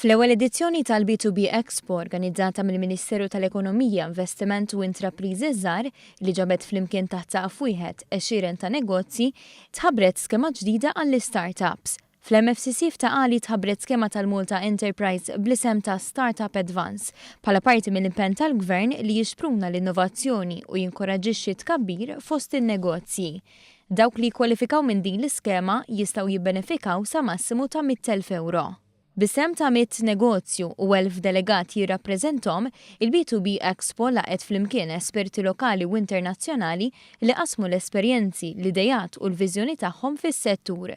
Fl-ewwel edizzjoni tal-B2B Expo organizzata mill-Ministeru tal-Ekonomija, Investiment u Intrapriżi Żgħar li ġabet flimkien taħt saqaf wieħed għexieren ta' negozji, tħabbret skema ġdida għall-istartups. Fl-MFCC f'Ta' Qali tħabbret skema tal-Malta Enterprise bl-isem ta' Startup Advance bħala parti mill-impenn tal-Gvern li jixpruna l-innovazzjoni u jinkoraġġixxi t-tkabbir fost in-negozji. Dawk li jikkwalifikaw minn din l-iskema jistgħu jibbenefikaw sa massimu ta' 100,000 ewro. Bis-sehem ta' 100 negozju u 1,000 delegat jirrappreżenthom, il-B2B Expo laqgħet flimkien esperti lokali u internazzjonali li qasmu l-esperjenzi, l-ideat u l-viżjoni tagħhom fis-settur.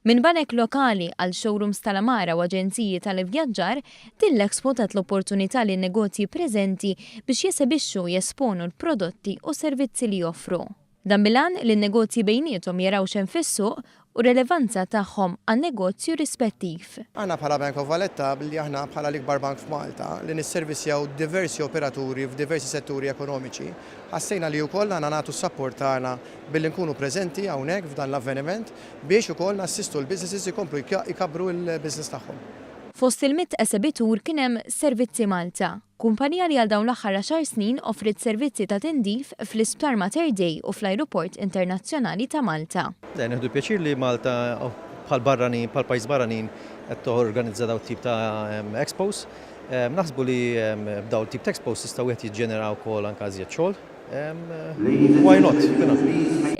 Minn banek lokali għal showrooms tal-għamara u aġenziji tal-ivvjaġġar, din l-expo tat l-opportunità lin-negozji preżenti biex jesebixxu u jesponu l-prodotti u s-servizzi li joffru. Dan bil-għan li n-negozji bejniethom jaraw x'hemm fis-suq u r-relevanza tagħhom għan-negozju rispettiv. Aħna bħala Bank of Valletta, billi aħna bħala l-ikbar bank f'Malta li nisservissjaw diversi operaturi f'diversi setturi ekonomiċi, ħassejna li wkoll għandna nagħtu s-sapport tagħna billi nkunu preżenti hawnhekk f'dan l-avveniment biex ukoll nassistu l-businesses ikomplu jkabbru l-business tagħhom. Fost il-100 esebitur kien hemm Servizzi Malta, Kumpanija li għal dawn l-aħħar għaxar snin offriet servizzi ta' tindif fl-Isptar Mater Dei u fl-Ajruport Internazzjonali ta' Malta. Nieħdu pjaċir li Malta bħal barranin, bħal pajjiż barranin qed torganizza dawn it-tip ta' expos. Naħsbu li b'dawn it-tip ta' expos jista' wieħed jiġġenera wkoll anke iżjed xogħol. Why not?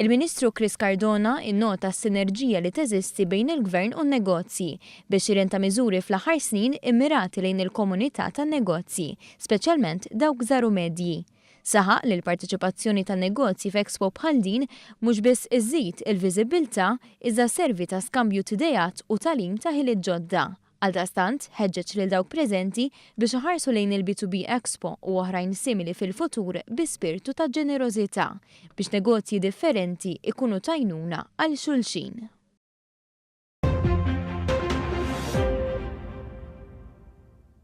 Il-Ministru Chris Cardona innota s-sinerġija li teżisti bejn il-Gvern u n-negozji B'għexieren ta' miżuri fl-aħħar snin immirati lejn il-komunità tan-negozji, speċjalment dawk żgħar u medji. Saħaq li l-parteċipazzjoni tan-negozji f'expo bħal din mhux biss iżżid il-viżibbiltà iżda sservi ta' skambju t'ideat u tagħlim ta' ħiliet ġodda. Għaldaqstant, ħeġġeġ lil dawk preżenti biex iħarsu lejn il-B2B Expo u oħrajn simili fil-futur bi spirtu ta' ġenerożità biex negozji differenti jkunu t'għajnuna għal xulxin.